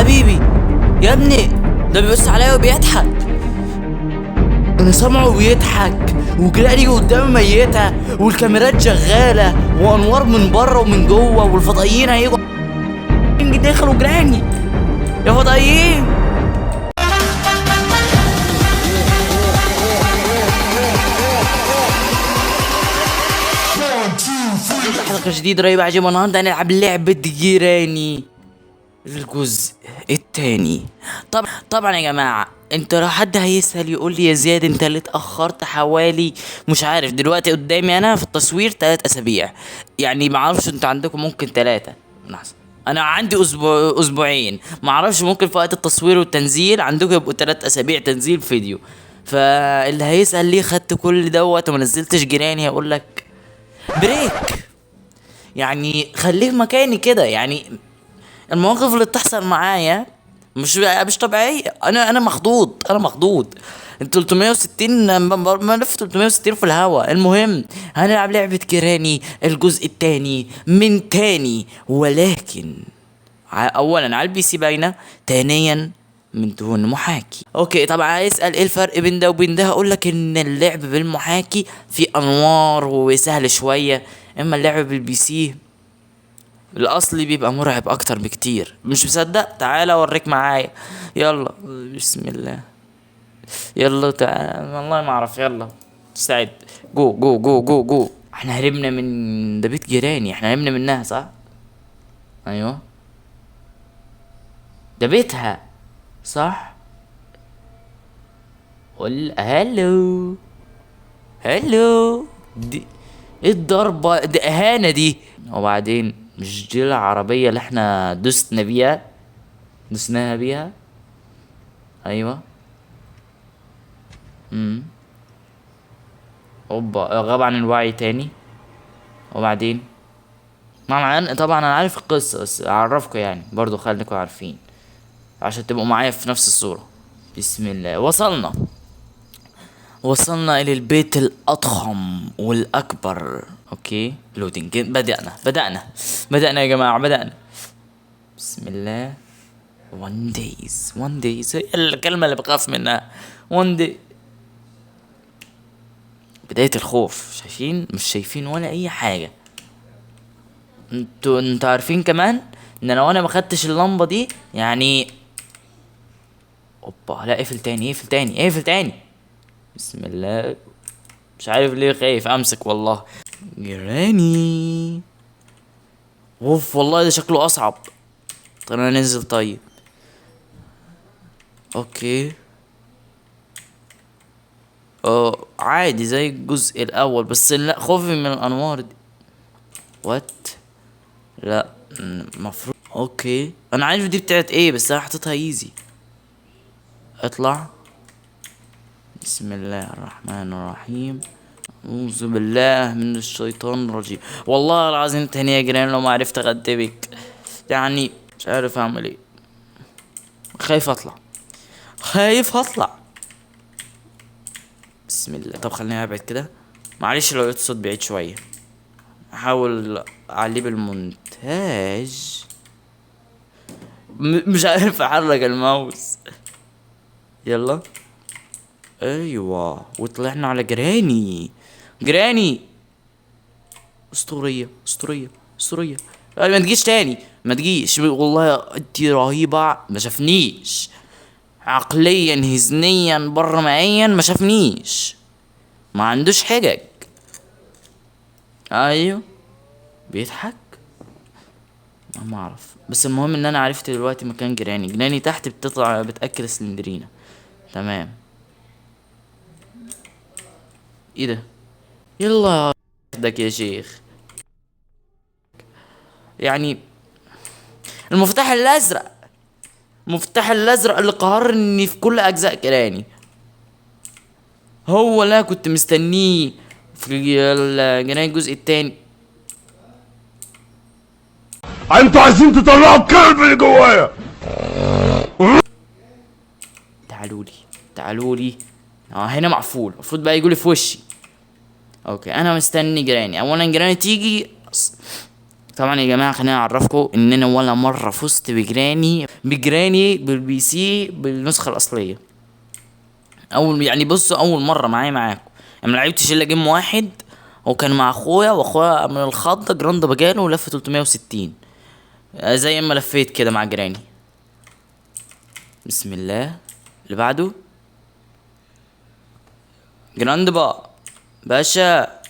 حبيبي يا ابني، ده بيبص عليا وبيضحك، انا سامعه بيضحك، وجيراني قدامي ميته، والكاميرات شغالة، وانوار من بره ومن جوه، والفضائيين هيجوا دخلوا جيراني يا فضائيين. حلقة جديدة رهيبة عجيبة. النهارده هنلعب لعبة جيراني الجزء التاني. طبعا يا جماعة، انت لو حد هيسأل يقول لي يا زياد انت ليه اتأخرت حوالي مش عارف، دلوقتي قدامي انا في التصوير 3 اسابيع، يعني ما اعرفش انت عندكم ممكن 3، لحظة انا عندي اسبوعين، ما اعرفش ممكن في وقت التصوير والتنزيل عندكم يبقوا 3 اسابيع تنزيل فيديو. فاللي هيسأل ليه خدت كل دوت وما نزلتش جيراني هقول لك break، يعني خليه في مكاني كده. يعني المواقف اللي بتحصل معايا مش طبيعية. انا مخضوض، انا مخضوض. 360 ملف 360 في الهوا. المهم هنلعب لعبة جيراني الجزء التاني من تاني، ولكن اولا على ال PC باينة، ثانيا من دون محاكي. okay طبعا هيسأل ايه الفرق بين ده وبين ده، هقول لك ان اللعب بالمحاكي في انوار وسهل شوية، اما اللعب بال PC الاصلي بيبقى مرعب اكتر بكتير. مش مصدق؟ تعالى اوريك معايا، يلا بسم الله، يلا تعالى، والله ما اعرف، يلا استعد، go go go go go. احنا هربنا من ده بيت جيراني، احنا هربنا منها صح؟ ايوه ده بيتها صح؟ قول hello hello. دي ايه الضربة دي؟ اهانة دي. وبعدين مش دي العربية اللي احنا دوسنا بيها، دوسناها بيها؟ ايوه. اوبا غاب عن الوعي تاني. وبعدين طبعا انا عارف القصة، بس اعرفكم يعني برضو، خليكم عارفين عشان تبقوا معايا في نفس الصورة. بسم الله. وصلنا الى البيت الاضخم والاكبر. okay loading، بدأنا بدأنا بدأنا يا جماعة، بدأنا. بسم الله. 1 days، 1 days هي الكلمة اللي بخاف منها. 1 day، بداية الخوف. شايفين؟ مش شايفين ولا أي حاجة. انتوا عارفين كمان إن لو أنا ما خدتش اللمبة دي يعني أوبا، لا اقفل تاني، اقفل تاني، اقفل تاني. بسم الله. مش عارف ليه خايف أمسك والله. جيراني، اوف والله ده شكله أصعب. طب أنا ننزل. طيب okay، عادي زي الجزء الأول، بس لا خوفي من الأنوار دي. what؟ لا المفروض okay أنا عارف دي بتاعت إيه، بس أنا حاططها easy. اطلع. بسم الله الرحمن الرحيم. أعوذ بالله من الشيطان الرجيم. والله العظيم تاني يا جيران لو ما عرفت أغدبك، يعني مش عارف أعمل إيه. خايف أطلع، خايف أطلع. بسم الله. طب خليني أبعد كده، معلش لو لقيت الصوت بعيد شوية، أحاول أعليه بالمونتاج. مش عارف أحرك الماوس. يلا ايوه، وطلعنا على جيراني. جيراني اسطورية اسطورية اسطورية. ما تجيش تاني، ما تجيش والله انتي رهيبة. ما شافنيش عقليا هزنيا برمائيا، ما شافنيش، ما عندوش حجج. ايوه بيضحك، ما اعرف، بس المهم ان انا عرفت دلوقتي مكان جيراني. جيراني تحت بتطلع بتاكل سلندرينا. تمام. ايه ده؟ يلا ياخدك يا شيخ. يعني المفتاح الازرق، المفتاح الازرق اللي قهرني في كل اجزاء جيراني، هو اللي انا كنت مستنيه في جيراني الجزء التاني. انتوا عايزين تطلعوا الكلب اللي جوايا. تعالوا لي، تعالوا لي. هنا مقفول، المفروض بقى يجولي في وشي. okay انا مستني جيراني. اولا جيراني تيجي طبعا يا جماعة خليني اعرفكم ان انا ولا مرة فزت ب Granny، ب Granny بال PC بالنسخة الاصلية. اول يعني بصوا اول مرة معايا معاكم، يعني ما لعبتش الا game واحد وكان مع اخويا، واخويا من الخضه Grandpa جاله ولف 360 زي ما لفيت كده مع Granny. بسم الله. اللي بعده Grandpa باشا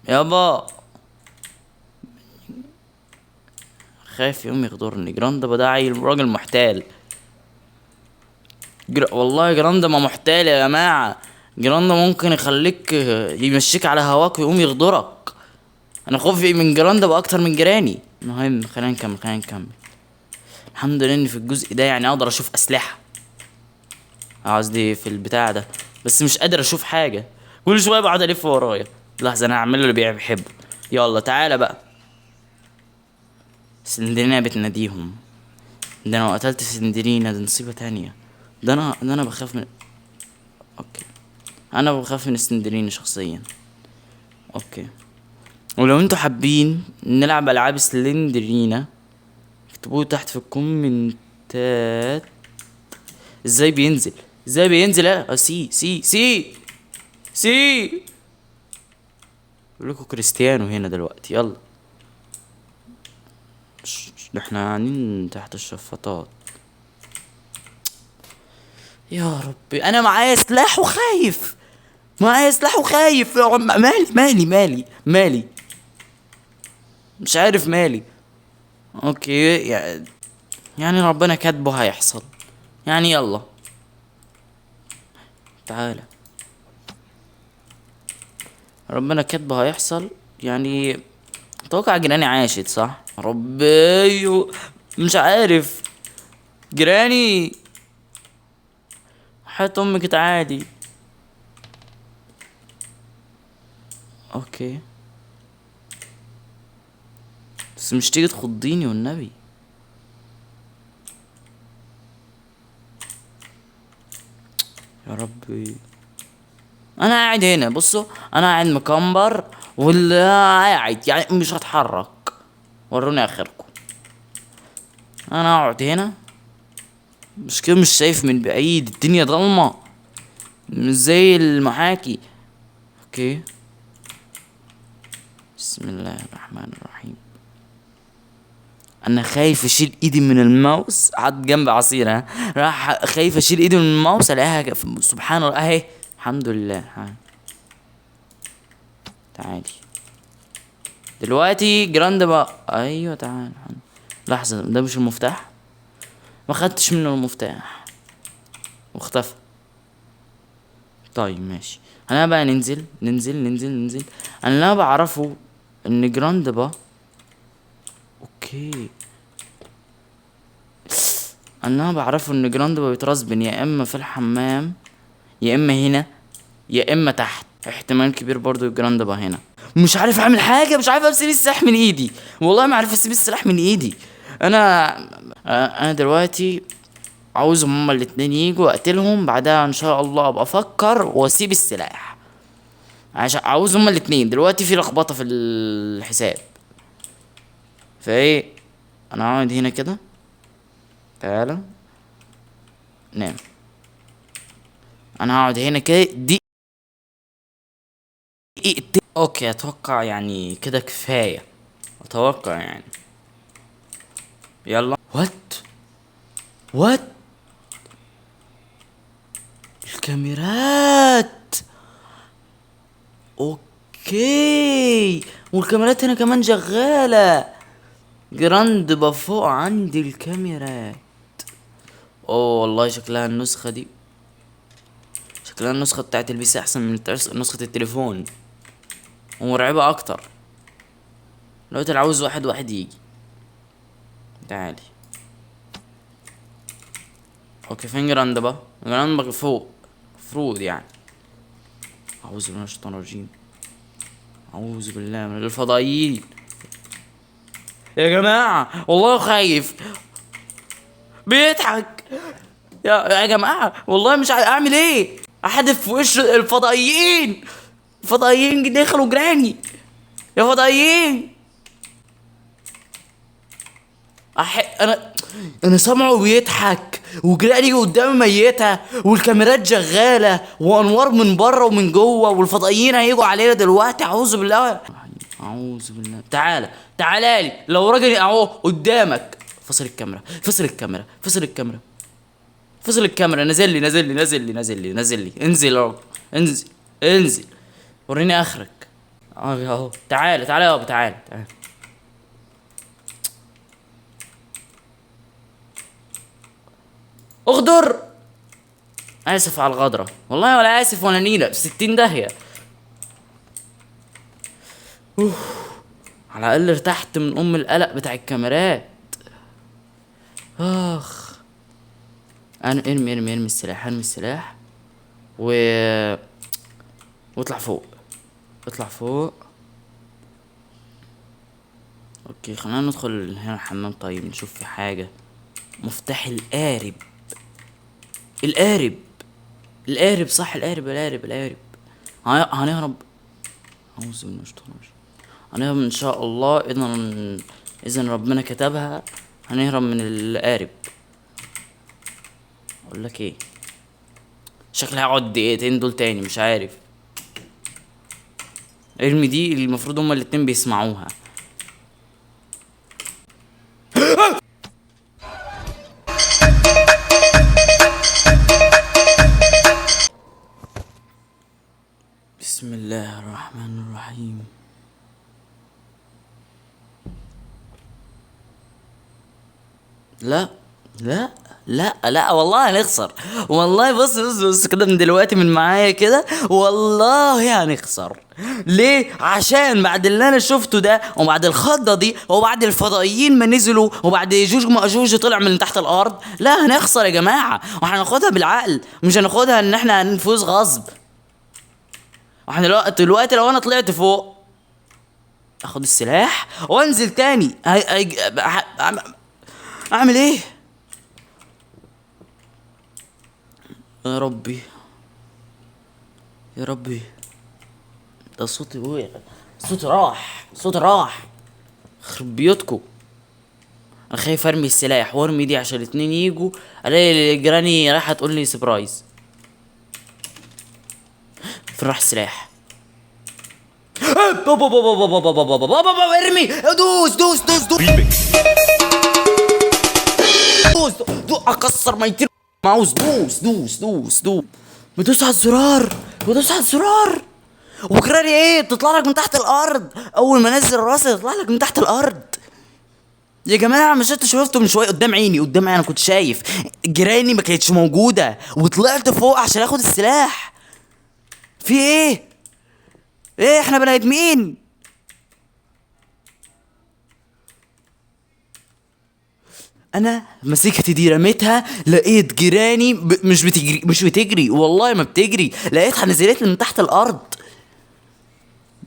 يابا، خايف يقوم يغدرني. Grandpa ده عيل راجل محتال. والله Grandpa محتال يا جماعة. Grandpa ممكن يخليك يمشيك على هواك ويقوم يغدرك. انا خوفي من Grandpa اكتر من Granny. المهم خلينا نكمل، خلينا نكمل. الحمد لله ان في الجزء ده يعني اقدر اشوف اسلحة، قصدي في البتاع ده، بس مش قادر اشوف حاجة، كل شوية بقعد الف ورايا. لحظة انا هعمله اللي بيحبه. يلا تعالى بقى. سندرينا بتناديهم. ده انا قتلت سندرينا، دي نصيبة تانية. ده انا بخاف من، okay انا بخاف من سندرينا شخصيا. okay ولو انتوا حابين نلعب العاب سلندرينا اكتبوه تحت في الكومنتات. ازاي بينزل؟ ازاي بينزل؟ C C C C. بقول لكم كريستيانو هنا دلوقتي. يلا احنا قاعدين تحت الشفاطات. يا ربي انا معايا سلاح وخايف، معايا سلاح وخايف. يا عم مالي مالي مالي مالي، مش عارف مالي. okay يعني ربنا كاتبه هيحصل يعني. يلا تعالى، ربنا كاتبه هيحصل يعني. اتوقع Granny عاشت صح؟ ربي مش عارف. Granny حياة امك تعالي. okay بس مش تيجي تخضيني والنبي. يا ربي انا قاعد هنا، بصوا انا قاعد مكمبر ولا قاعد يعني مش هتحرك. وروني اخركم. انا اقعد هنا مش كده، مش شايف من بعيد، الدنيا ضلمة مش زي المحاكي. okay بسم الله الرحمن الرحيم. انا خايف اشيل ايدي من الماوس، حاطط جنب عصير ها، راح خايف اشيل ايدي من الماوس الاقيها سبحان الله اهي. الحمد لله. ها تعالي دلوقتي Grandpa. ايوه تعال. لحظة ده مش المفتاح، ما خدتش منه المفتاح واختفى. طيب ماشي، انا بقى ننزل ننزل ننزل ننزل. انا اللي انا بعرفه ان Grandpa، okay انا بعرفه ان Grandpa بيت respawn يا اما في الحمام يا اما هنا يا اما تحت. احتمال كبير برضو Grandpa هنا. مش عارف اعمل حاجة، مش عارف اسيب السلاح من ايدي، والله ما عارف اسيب السلاح من ايدي. انا دلوقتي عاوزهم هما الاتنين يجوا اقتلهم، بعدها ان شاء الله ابقى افكر واسيب السلاح، عشان عاوز هما الاتنين. دلوقتي في لخبطة في الحساب، فايه انا هقعد هنا كده. تعالى نام. انا هقعد هنا كده دي دقيقتين. okay اتوقع يعني كده كفاية، اتوقع يعني. يلا what what الكاميرات. okay والكاميرات هنا كمان شغالة. Grandpa فوق عندي الكاميرات. اوه والله شكلها النسخة دي، شكلها النسخة بتاعت ال PC احسن من نسخة التليفون ومرعبة اكتر. دلوقتي انا عاوز واحد واحد يجي. تعالي. okay فين Grandpa؟ Grandpa فوق مفروض يعني. اعوذ بالله من الشيطان الرجيم، اعوذ بالله من الفضائيين يا جماعة، والله خايف. بيضحك يا جماعة، والله مش عارف اعمل ايه. احدف في وش الفضائيين، الفضائيين دخلوا Granny يا فضائيين. انا سامعه بيضحك وجيراني قدامي ميته والكاميرات شغالة وانوار من بره ومن جوه والفضائيين هيجوا علينا دلوقتي. اعوذ بالله اعوذ بالله. تعالى تعالى لي لو راجل اهو قدامك. فصل الكاميرا فصل الكاميرا فصل الكاميرا فصل الكاميرا. نزل لي نزل لي نزل لي نزل لي نزل لي انزل يا راجل انزل انزل وريني اخرك. اهو تعالى تعالى يابا تعالى تعالى. اغدر. اسف على الغدره والله، ولا اسف ولا نيله، 60 داهية. اوف على الاقل ارتحت من ام القلق بتاع الكاميرات. اخ انا ارمي ارمي ارمي السلاح ارمي السلاح واطلع فوق اطلع فوق. okay خلينا ندخل هنا الحمام. طيب نشوف في حاجة. مفتاح القارب القارب القارب صح القارب القارب القارب. هنهرب. اعوذ بالله من الشيطان الرجيم. هنهرب ان شاء الله. اذا ربنا كتبها هنهرب من القارب. اقول لك ايه، شكلي هقعد دقيقتين دول تاني مش عارف. ارمي دي المفروض هما الاتنين بيسمعوها. بسم الله الرحمن الرحيم. لا لا لا لا والله هنخسر والله. بص بص بص كده من دلوقتي من معايا كده والله هنخسر. ليه؟ عشان بعد اللي انا شفته ده وبعد الخضه دي وبعد الفضائيين ما نزلوا وبعد جوج ماجوج طلع من تحت الارض، لا هنخسر يا جماعة. وهناخدها بالعقل، مش هناخدها ان احنا هنفوز غصب. واحنا دلوقتي لو انا طلعت فوق اخد السلاح وانزل تاني اعمل ايه؟ يا ربي يا ربي، ده صوتي وقع، صوتي راح صوتي راح. خرب بيوتكم. انا خايف ارمي السلاح وارمي دي عشان الاتنين يجوا الاقي جيراني رايحة تقول لي surprise. فين راح السلاح؟ بابا بابا بابا بابا بابا بابا بابا ارمي، دوس دوس دوس دوس دوس دوس، اكسر ميتين ماوس. دوس دوس دوس دوس، بدوس على الزرار بدوس على الزرار. وجراني ايه تطلع لك من تحت الارض. اول ما انزل راسي تطلع لك من تحت الارض. يا جماعة مش انتوا شفتوا من شوية قدام عيني؟ قدام عيني انا كنت شايف جيراني ما كانتش موجودة وطلعت فوق عشان اخد السلاح. في ايه؟ ايه احنا بني ادمين؟ انا مسكت دي رميتها لقيت جيراني مش بتجري مش بتجري والله ما بتجري، لقيتها نزلت لي من تحت الارض.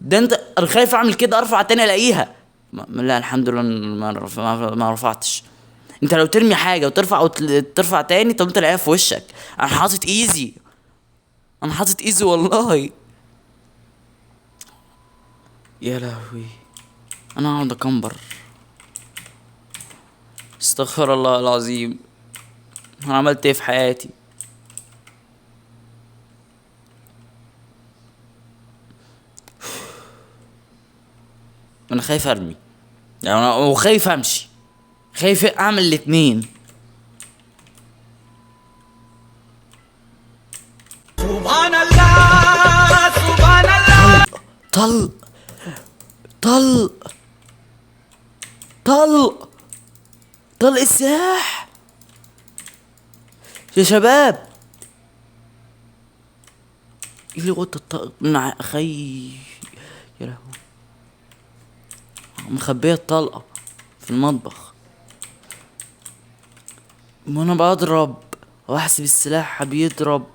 ده انت انا خايف اعمل كده ارفع تاني الاقيها. لا الحمد لله ما رفعتش. انت لو ترمي حاجة وترفع وترفع تاني طب انت تلاقيها في وشك. انا حاطط easy، انا حاطط easy والله. يا لهوي انا هقعد اكمبر. استغفر الله العظيم، انا عملت ايه في حياتي؟ انا خايف ارمي يعني، انا وخايف امشي، خايف اعمل الاتنين. سبحان الله سبحان الله. طلق طلق طلق طلق السلاح يا شباب. ايه اللي غطى الطلق مع اخي؟ يا لهوي مخبيه الطلقة في المطبخ. وانا بضرب واحسب السلاح بيضرب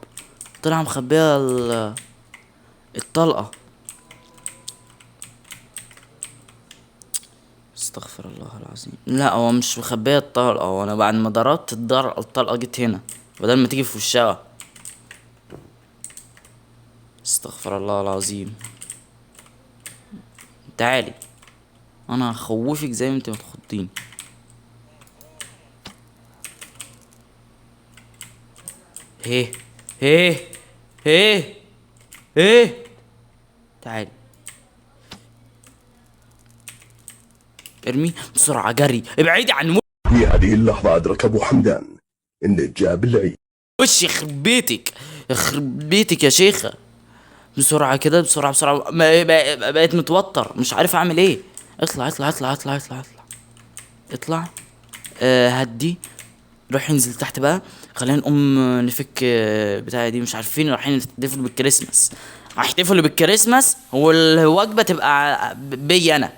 طلع مخبيه الطلقة. استغفر الله العظيم. لا هو مش مخبيه الطلقة، هو انا بعد ما ضربت الطلقة جت هنا بدل ما تيجي في وشها. استغفر الله العظيم. تعالي انا هخوفك زي ما انت ما تخضيني. هيه هيه هيه هيه، تعال ارمي بسرعة، جري، ابعدي عن في هذه اللحظة أدرك أبو حمدان إن جاب العيد. وش، يخرب بيتك، يخرب بيتك يا شيخة. بسرعة كده، بسرعة بسرعة، بقيت متوتر مش عارف اعمل ايه. اطلع اطلع اطلع اطلع اطلع اطلع اطلع. هدي، روح انزل تحت بقى. خلينا نقوم نفك بتاع دي، مش عارفين رايحين يحتفلوا بالكريسماس، هيحتفلوا بالكريسماس والوجبة تبقى بي انا،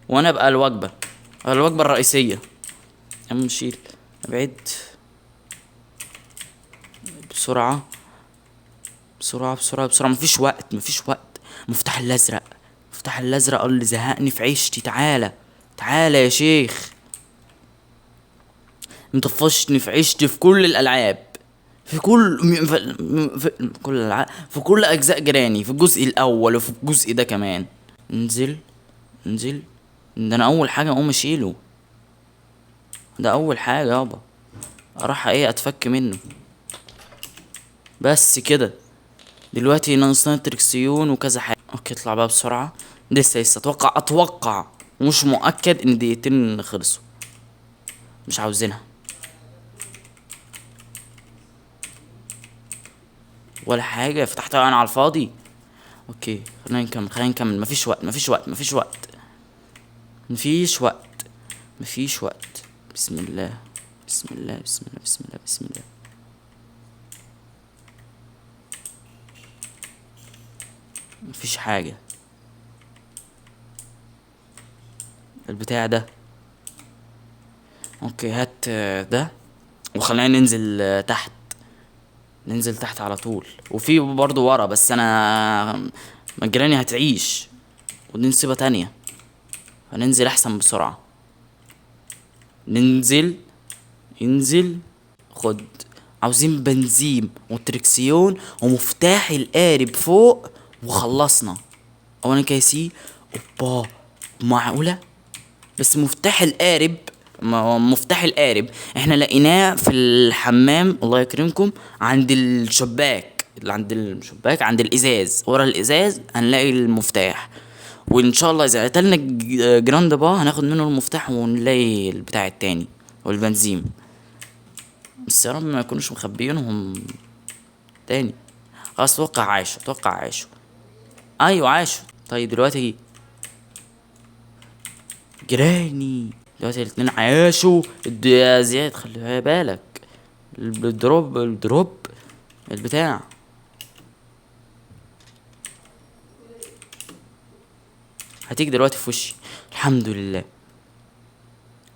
وانا ابقى الوجبة، الوجبة الرئيسية. يا عم شيل، ابعد بسرعة بسرعة بسرعة بسرعة، مفيش وقت مفيش وقت. المفتاح الازرق، المفتاح الازرق اللي زهقني في عيشتي. تعالى تعالى يا شيخ، مطفشني في عيشتي في كل الالعاب، في كل في كل الالعاب، في كل اجزاء جراني، في الجزء الاول وفي الجزء ده كمان. انزل انزل، ده انا اول حاجة اقوم اشيله، ده اول حاجة يابا اروح ايه اتفك منه. بس كده دلوقتي ناقصنا تركسيون وكذا حاجة. okay اطلع بقى بسرعة، لسه لسه اتوقع مش مؤكد ان دقيقتين خلصوا، مش عاوزينها ولا حاجة، فتحتها انا على الفاضي. okay خلينا نكمل، خلينا نكمل، مفيش وقت مفيش وقت مفيش وقت مفيش وقت مفيش وقت. بسم الله بسم الله بسم الله بسم الله بسم الله. مفيش حاجة. البتاع ده okay هات ده، وخلينا ننزل تحت، ننزل تحت على طول. وفي برضو ورا، بس انا مجراني هتعيش ودي نصيبة تانية، هننزل احسن بسرعة. ننزل انزل، خد. عاوزين بنزين وتركسيون ومفتاح القارب فوق وخلصنا. اولا كيسي، اوبا معقولة؟ بس مفتاح القارب، ما هو مفتاح القارب احنا لقيناه في الحمام الله يكرمكم، عند الشباك، اللي عند الشباك عند الازاز، ورا الازاز هنلاقي المفتاح. وان شاء الله اذا قتلنا جراند با هناخد منه المفتاح ونلاقي البتاع التاني والبنزين. بس يا رب ما يكونوش مخبيينهم تاني. خلاص اتوقع عاشوا، اتوقع عاشوا، ايوه عاشوا. طيب دلوقتي جراني، دلوقتي الاتنين عاشوا. يا زياد خلي بالك، الدروب، الدروب البتاع. هتيجي دلوقتي في وشي. الحمد لله.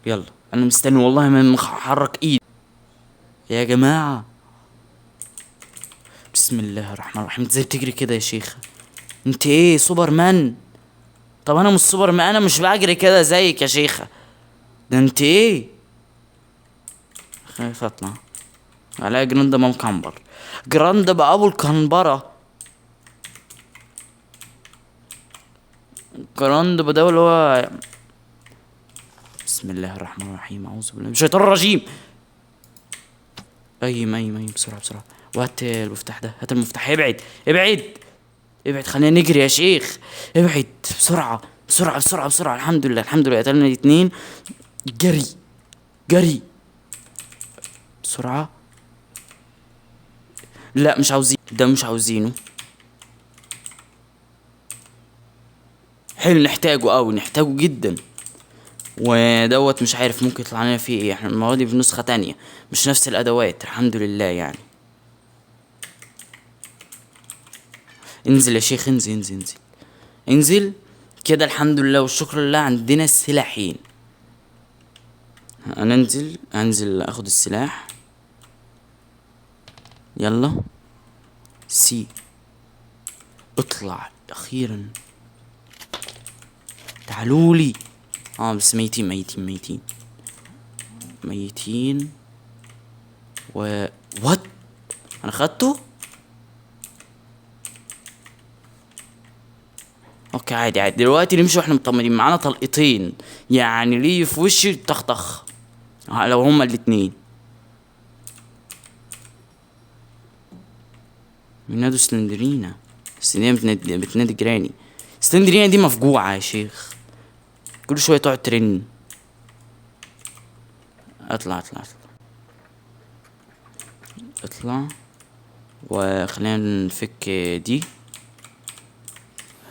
يلا انا مستني والله ما محرك ايدي يا جماعة. بسم الله الرحمن الرحيم. انت ازاي بتجري كده يا شيخة؟ انت ايه سوبرمان؟ طب انا مش سوبرمان، انا مش بجري كده زيك يا شيخة. ده انت ايه؟ خايف اطلع عليا جراند مام كامبر، جراند بقى ابو الكنبرة، جراند بقى اللي هو. بسم الله الرحمن الرحيم، اعوذ بالله من الشيطان الرجيم. ايم ايم ايم بسرعة بسرعة، وهات المفتاح ده، هات المفتاح. ابعد ابعد ابعد، خلينا نجري يا شيخ، ابعد بسرعة بسرعة بسرعة بسرعة. الحمد لله الحمد لله، قتلنا الاتنين. جري جري بسرعة. لا مش عاوزين ده، مش عاوزينه. حلو نحتاجه قوي، نحتاجه جدا. ودوت مش عارف ممكن يطلع لنا فيه ايه، احنا المرة دي في نسخة تانية مش نفس الادوات الحمد لله. انزل يا شيخ، انزل انزل انزل انزل كده. الحمد لله والشكر لله عندنا سلاحين. هننزل، هنزل اخد السلاح. يلا سي، اطلع اخيرا. تعالولي. بس ميتين ميتين ميتين ميتين. و وات انا خدته؟ okay عادي عادي. دلوقتي نمشي واحنا مطمنين، معانا طلقتين يعني ليه في وشي طخطخ لو هما الاتنين. بينادوا سلندرينا. سلندرينا بتنادي جراني. سلندرينا دي مفجوعة يا شيخ، كل شوية تقعد ترن. اطلع اطلع اطلع اطلع، وخلينا نفك دي،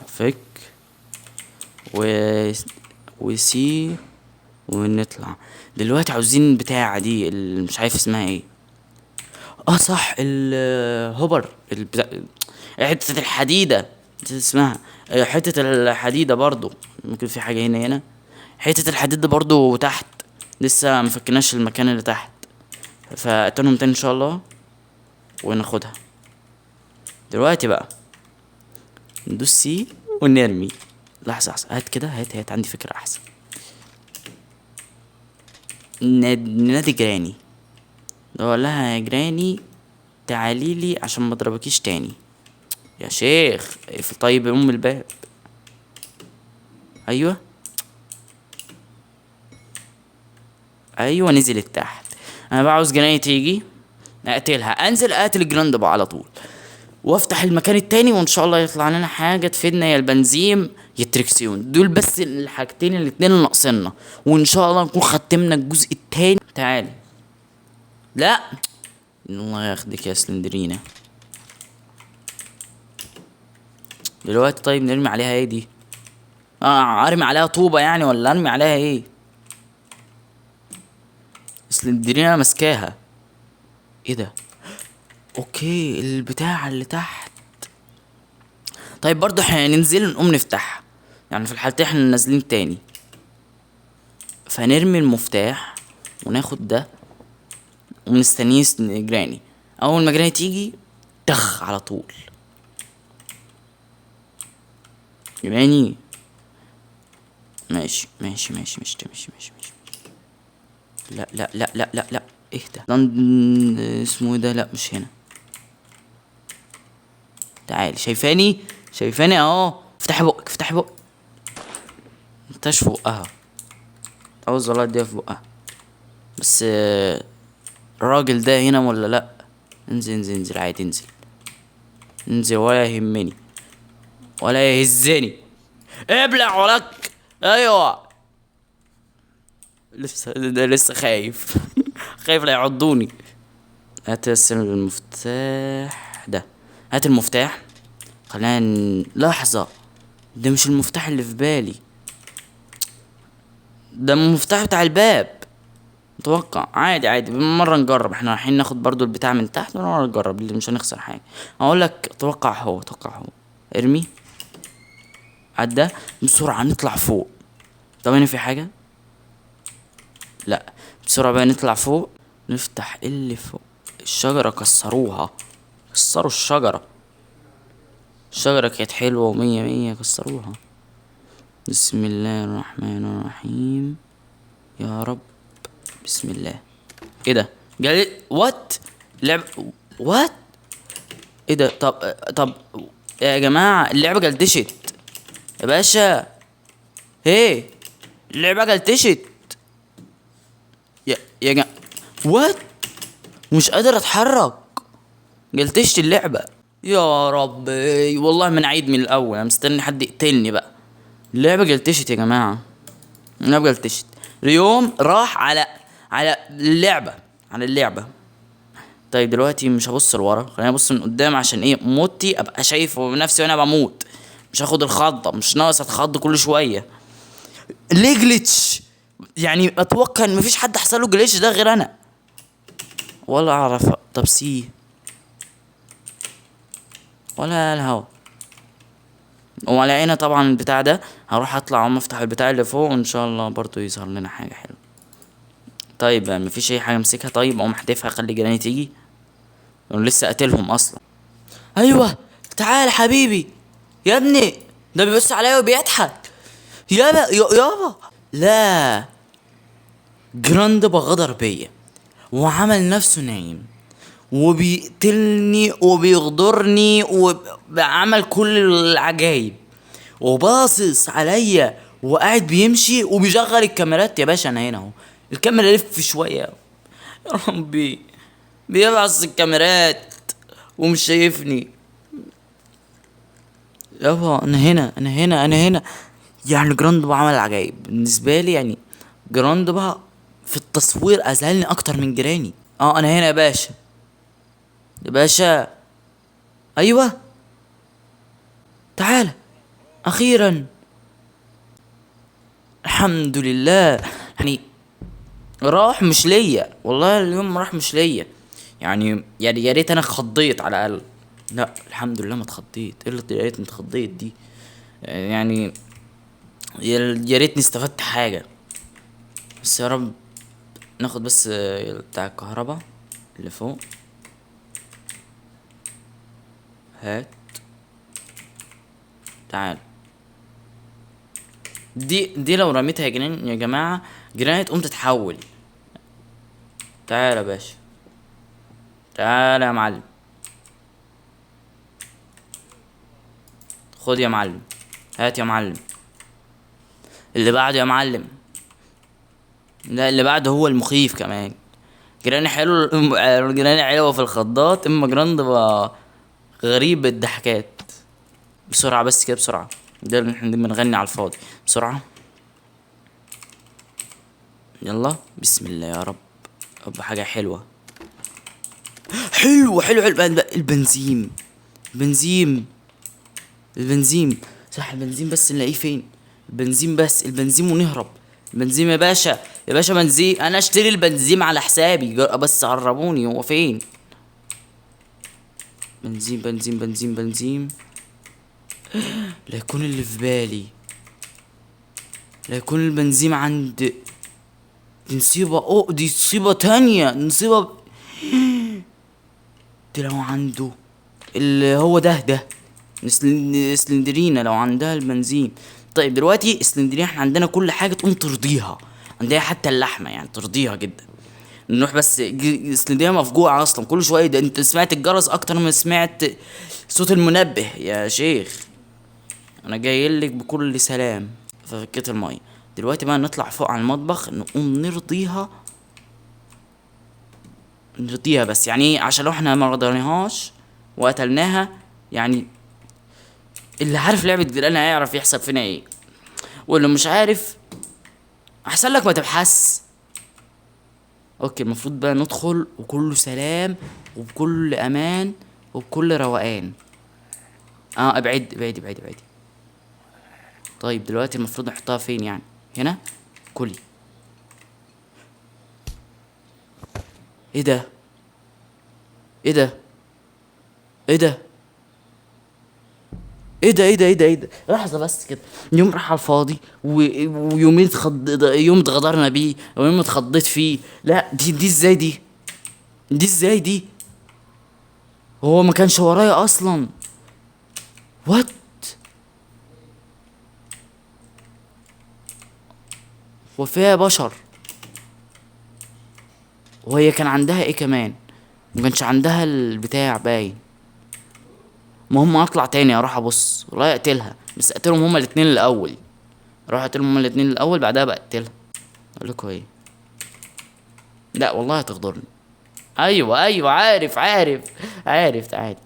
فك وسي، ونطلع. دلوقتي عاوزين بتاعة دي اللي مش عارف اسمها ايه. صح، الهوبر، البتاع، حتة الحديدة نسيت اسمها. حتة الحديدة برضو ممكن في حاجة هنا. حتة الحديدة برضو تحت، لسه ما فكناش المكان اللي تحت، فاتنهم تاني ان شاء الله وناخدها. دلوقتي بقى ندوس سي ونرمي. لحظة لحظة، هات كده، هات هات، عندي فكرة أحسن. ننادي جراني، نقول لها يا جراني تعالي لي عشان ما اضربكيش تاني يا شيخ. اقفل طيب ام الباب. ايوه ايوه، نزلت تحت. انا بقى عاوز جراني تيجي اقتلها، انزل اقتل الجراند بقى على طول، وافتح المكان التاني، وان شاء الله يطلع لنا حاجه تفيدنا، يا البنزين يا التريكسيون. دول بس الحاجتين الاتنين اللي ناقصيننا، وان شاء الله نكون ختمنا الجزء التاني. تعالي. لا الله ياخدك يا سلندرينا. دلوقتي طيب نرمي عليها ايه دي؟ ارمي عليها طوبة يعني، ولا ارمي عليها ايه؟ سلندرينا ماسكاها. ايه ده؟ okay البتاع اللي تحت. طيب برضو احنا هننزل نقوم نفتحها، يعني في الحالتين احنا نازلين تاني. فنرمي المفتاح وناخد ده ومستنيين جراني. اول ما جراني تيجي تخ على طول. جراني ماشي ماشي ماشي ماشي ماشي ماشي ماشي. لا لا لا لا لا لا، اهدى. اسمه ايه ده؟ لا مش هنا. تعالي، شايفاني؟ شايفاني اهو. افتحي بقك، افتحي بقك. انتش في بقها، عاوز والله اديها في بقها. بس الراجل ده هنا ولا لا؟ انزل انزل انزل عادي، انزل انزل، ولا يهمني ولا يهزني. ابلع ولك. ايوه لسه ده، لسه خايف. خايف لا يعضوني. هات بس المفتاح ده، هات المفتاح. خلينا لحظة، ده مش المفتاح اللي في بالي، ده المفتاح بتاع الباب. اتوقع عادي عادي، مرة نجرب. احنا رايحين ناخد برضو البتاع من تحت ونقعد نجرب، اللي مش هنخسر حاجة. اقول لك اتوقع هو، اتوقع هو. ارمي عدى بسرعة، نطلع فوق. طب هنا في حاجة؟ لا. بسرعة بقى نطلع فوق، نفتح اللي فوق. الشجرة كسروها، كسروا الشجرة. الشجرة كانت حلوة ومية مية، كسروها. بسم الله الرحمن الرحيم، يا رب. بسم الله. ايه ده؟ جالي what؟ لعب what؟ ايه ده؟ طب يا جماعة اللعبة جلدشت يا باشا. ايه اللعبة جلدشت يا جماعة. what؟ مش قادر اتحرك، جلتشت اللعبة. يا ربي والله ما نعيد من الاول، انا مستني حد يقتلني بقى. اللعبة جلتشت يا جماعة، اللعبة جلتشت. اليوم راح على اللعبة، على اللعبة. طيب دلوقتي مش هبص لورا، خليني ابص من قدام عشان ايه؟ موتي ابقى شايفه بنفسي وانا بموت. مش هاخد الخضة، مش ناقص اتخض كل شوية. ليه جلitch؟ اتوقع ان مفيش حد حصل له جلitch ده غير انا، ولا اعرف. طب سي ولا الهوا. ولقينا طبعا البتاع ده، هروح اطلع اقوم افتح البتاع اللي فوق، وان شاء الله برضو يظهر لنا حاجة حلوة. طيب مفيش اي حاجة امسكها. طيب اقوم احدفها، اخلي جيراني تيجي، انا لسه قاتلهم اصلا. ايوه تعال حبيبي يا ابني، ده بيبص عليا وبيضحك. يابا يابا لا، جراند بغدر بيا وعمل نفسه نايم وبيقتلني وبيغدرني وعمل كل العجايب، وباصص عليا وقاعد بيمشي وبيشغل الكاميرات. يا باشا انا هنا اهو، الكاميرا لف شويه. يا ربي بيبعص الكاميرات ومش شايفني. يابا انا هنا انا هنا انا هنا. يعني Grandpa عمل عجايب بالنسبة لي، يعني Grandpa في التصوير اذهلني اكتر من Granny. انا هنا يا باشا، يا باشا. ايوه تعالى، اخيرا الحمد لله. يعني راح مش ليا والله، اليوم راح مش ليا. يعني يا ريت انا اتخضيت على الاقل. لا الحمد لله ما اتخضيت، ايه اللي يا ريتني اتخضيت دي؟ يعني يا ريتني استفدت حاجة. بس يا رب ناخد بس بتاع الكهرباء اللي فوق. هات تعال. دي لو رميتها يا جنان يا جماعة، جنان تقوم تتحول. تعال يا باشا، تعال يا معلم، خد يا معلم، هات يا معلم. اللي بعده يا معلم. لا اللي بعده هو المخيف كمان. Granny حلو، Granny حلوة في الخضات، اما Grandpa غريب الضحكات. بسرعة بس كده بسرعة، ده اللي احنا بنغني على الفاضي. بسرعة يلا، بسم الله يا رب. رب حاجة حلوة، حلو حلو حلو. البنزين، البنزين، البنزين، صح البنزين، بس نلاقيه فين البنزين؟ بس البنزين ونهرب. البنزين يا باشا، يا باشا بنزين، انا اشتري البنزين على حسابي، بس عربوني هو فين. بنزين بنزين بنزين بنزين. لا يكون اللي في بالي، لا يكون البنزين عند دي نصيبة. اوه دي نصيبة تانية، نصيبة دي لو عنده اللي هو ده سلندرينا لو عندها البنزين. طيب دلوقتي سلندرينا احنا عندنا كل حاجة تقوم ترضيها، عندها حتى اللحمة يعني ترضيها جدا. نروح بس سلندرينا مفجوعة اصلا كل شوية. ده انت سمعت الجرس اكتر ما سمعت صوت المنبه يا شيخ. انا جاي لك بكل سلام. ففكيت المية. دلوقتي بقى نطلع فوق على المطبخ نقوم نرضيها، نرضيها بس يعني عشان لو احنا ما رضيناهاش وقتلناها، يعني اللي عارف لعبة جيران هيعرف يحسب فينا ايه، واللي مش عارف احسن لك ما تبحث. okay المفروض بقى ندخل وكله سلام وبكل امان وبكل روقان. ابعد ابعد ابعد ابعد. طيب دلوقتي المفروض نحطها فين يعني؟ هنا؟ كلي. ايه ده؟ ايه ده؟ ايه ده؟ ايه ده؟ ايه ده؟ ايه ده؟ ايه ده؟ لحظة بس كده. يوم راح على الفاضي ويومين يوم اتغدرنا بيه ويوم اتخضيت فيه. لا دي ازاي دي؟ دي ازاي دي؟ هو ما كانش ورايا اصلا. وات؟ وفيها بشر. وهي كان عندها ايه كمان؟ ما كانش عندها البتاع باين. المهم اطلع تاني اروح ابص والله اقتلها، بس اقتلهم هما الاتنين الاول. اروح اقتلهم هما الاتنين الاول بعدها بقتلها. اقول لكم ايه؟ لا والله هتغدرني. ايوه ايوه عارف عارف عارف. تعالى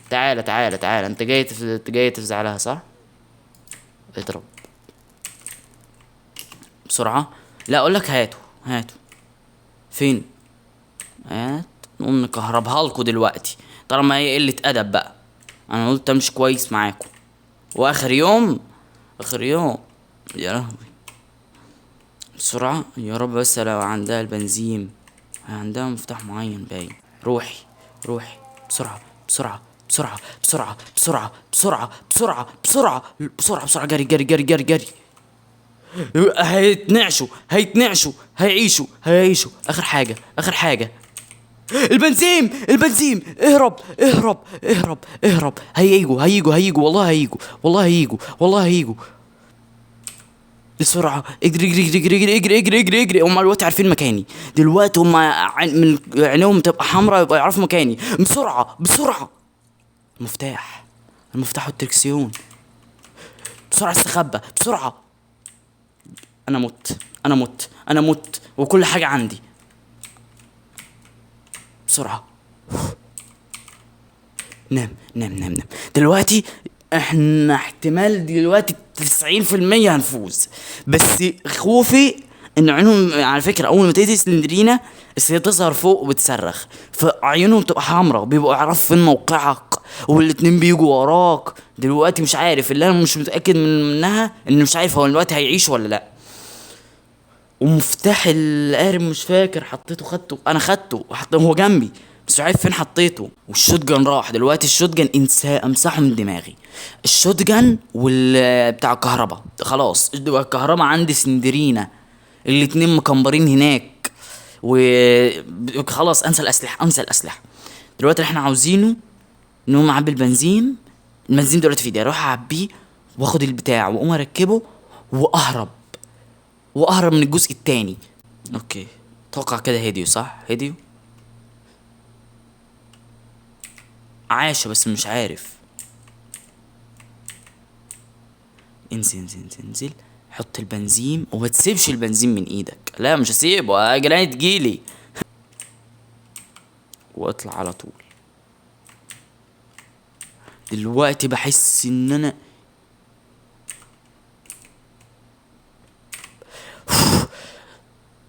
تعالى تعالى تعالى، انت جاي جاي تفزع لها صح؟ اضرب بسرعة. لا اقول لك هاتوا هاتوا. فين؟ هات. نقوم نكهربها لكم دلوقتي طالما هي قلة ادب بقى. انا قلت امشي كويس معاكم. واخر يوم، اخر يوم يا لهوي. بسرعة يا رب. بس لو عندها البنزين، عندها مفتاح معين باين. روحي روحي بسرعة بسرعة بسرعة بسرعة بسرعة بسرعة بسرعة بسرعة بسرعة بسرعة. جري جري جري جري جري. هيتنعشوا هيتنعشوا هيعيشوا هيعيشوا. اخر حاجة اخر حاجة. البنزين البنزين. اهرب اهرب اهرب اهرب. هيجوا هيجوا هيجوا والله هيجوا والله هيجوا والله هيجوا. بسرعة اجري اجري اجري اجري اجري اجري اجري اجري. هم دلوقتي عارفين مكاني دلوقتي، هم من عينيهم تبقى حمراء يبقى يعرفوا مكاني. بسرعة بسرعة. المفتاح المفتاح والتركسيون. بسرعة استخبى بسرعة. انا مت انا مت انا مت وكل حاجة عندي. بسرعة. نام نام نام نام. دلوقتي احنا احتمال دلوقتي 90% هنفوز، بس خوفي ان عينهم، على فكرة اول ما تقتل سلندرينا بس هي تظهر فوق وبتصرخ، فعيونهم تبقى حمراء، بيبقوا يعرفوا فين موقعك، والاتنين بيجوا وراك. دلوقتي مش عارف، اللي انا مش متاكد منها ان مش عارف هو دلوقتي هيعيش ولا لا. ومفتاح القارب مش فاكر حطيته، خدته انا، خدته وحطيته هو جنبي بس مش عارف فين حطيته. وال shotgun راح دلوقتي، ال shotgun انساه، امسحه من دماغي. ال shotgun وال بتاع الكهرباء خلاص، الكهرباء عندي سندرينا، الاتنين مكمبرين هناك، وخلاص انسى الاسلحة، انسى الاسلحة. دلوقتي اللي احنا عاوزينه نقوم اعبي البنزين. البنزين دلوقتي في ايدي، اروح اعبيه واخد البتاع واقوم اركبه واهرب، واهرب من الجزء التاني. okay اتوقع كده هديو، صح؟ هديو عايشة بس مش عارف. انزل انزل انزل انزل، حط البنزين وما تسيبش البنزين من ايدك. لا مش هسيبه، اجي تجيلي. واطلع على طول. دلوقتي بحس ان انا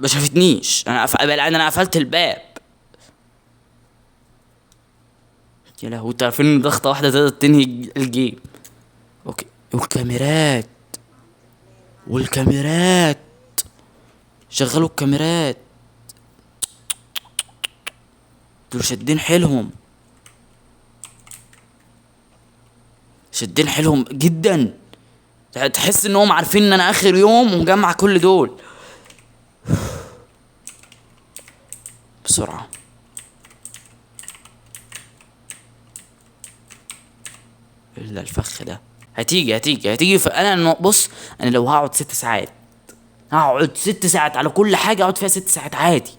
ما شافتنيش. انا انا قفلت الباب. يا لهوي، انتوا عارفين ان ضغطه واحدة تقدر تنهي ال game. okay، والكاميرات، والكاميرات، شغلوا الكاميرات، دول شادين حيلهم، شادين حيلهم جدا. تحس انهم عارفين ان انا اخر يوم ومجمع كل دول. بسرعة. الا الفخ ده هتيجي هتيجي هتيجي. فانا بص، انا لو هقعد 6 ساعات، هقعد 6 ساعات على كل حاجة، اقعد فيها 6 ساعات عادي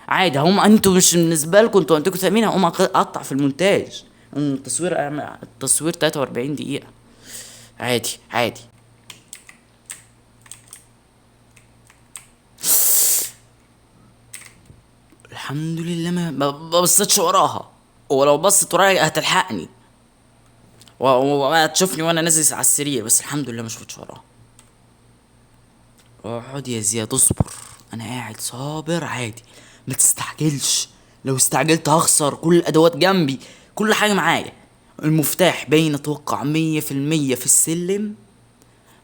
عادي. هم انتوا مش بالنسبة لكم، انتوا عندكم تأمين، هقوم اقطع في المونتاج. التصوير، التصوير 43 دقيقة عادي عادي. الحمد لله ما بصيتش وراها، ولو بصت ورايا هتلحقني وهتشوفني وانا نازل على السرير، بس الحمد لله ما شفتش وراها. اقعد يا زياد اصبر، انا قاعد صابر عادي، ما تستعجلش. لو استعجلت هخسر. كل الادوات جنبي، كل حاجة معايا. المفتاح باين اتوقع 100% في السلم،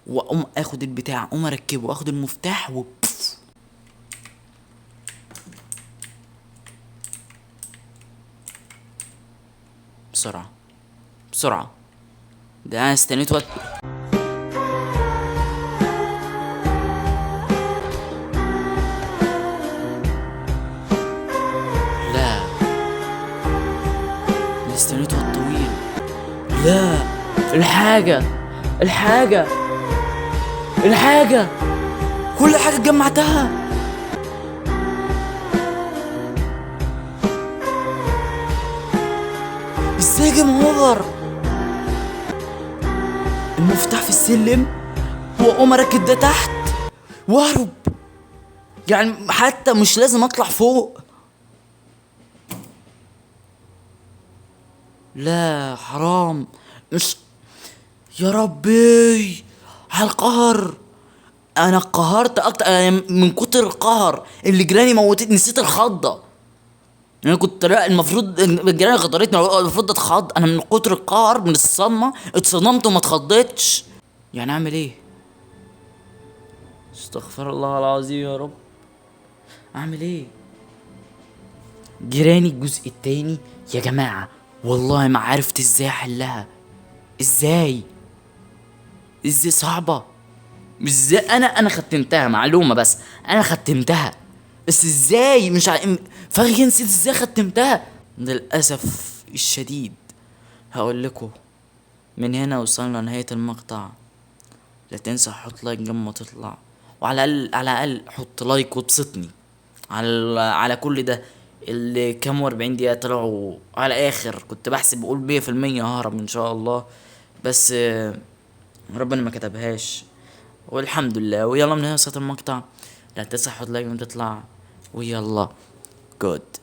واقوم اخد البتاع، اقوم اركبه واخد المفتاح و بسرعة بسرعة. ده انا استنيت وقت. لا انا استنيت وقت طويل. لا الحاجة الحاجة الحاجة، كل حاجة جمعتها. ازاي game over؟ المفتاح في السلم واقوم اركب ده تحت واهرب، يعني حتى مش لازم اطلع فوق. لا حرام، مش يا ربي على القهر. انا اتقهرت اكتر، انا من كتر القهر اللي جيراني موتتني، نسيت الخضه. انا كنت لا المفروض الجيران غدرتني، المفروض اتخض. انا من كتر القهر من الصدمة اتصدمت وما اتخضيتش. يعني اعمل ايه؟ استغفر الله العظيم يا رب، اعمل ايه؟ جيراني الجزء التاني يا جماعة، والله ما عرفت ازاي احلها. ازاي؟ ازاي صعبة؟ ازاي؟ انا ختمتها معلومة، بس انا ختمتها، بس ازاي مش فاكر نسيت ازاي ختمتها. للاسف الشديد هقول لكم من هنا وصلنا لنهاية المقطع. لا تنسى حط like قبل ما تطلع، وعلى الاقل على الاقل حط like وابسطني على كل ده اللي كام و40 دقيقة طلعوا على اخر. كنت بحسب بقول 100% ههرب ان شاء الله، بس ربنا ما كتبهاش والحمد لله. ويلا من هنا وصلت المقطع. لا تنسى حط like وتطلع، ويلا good.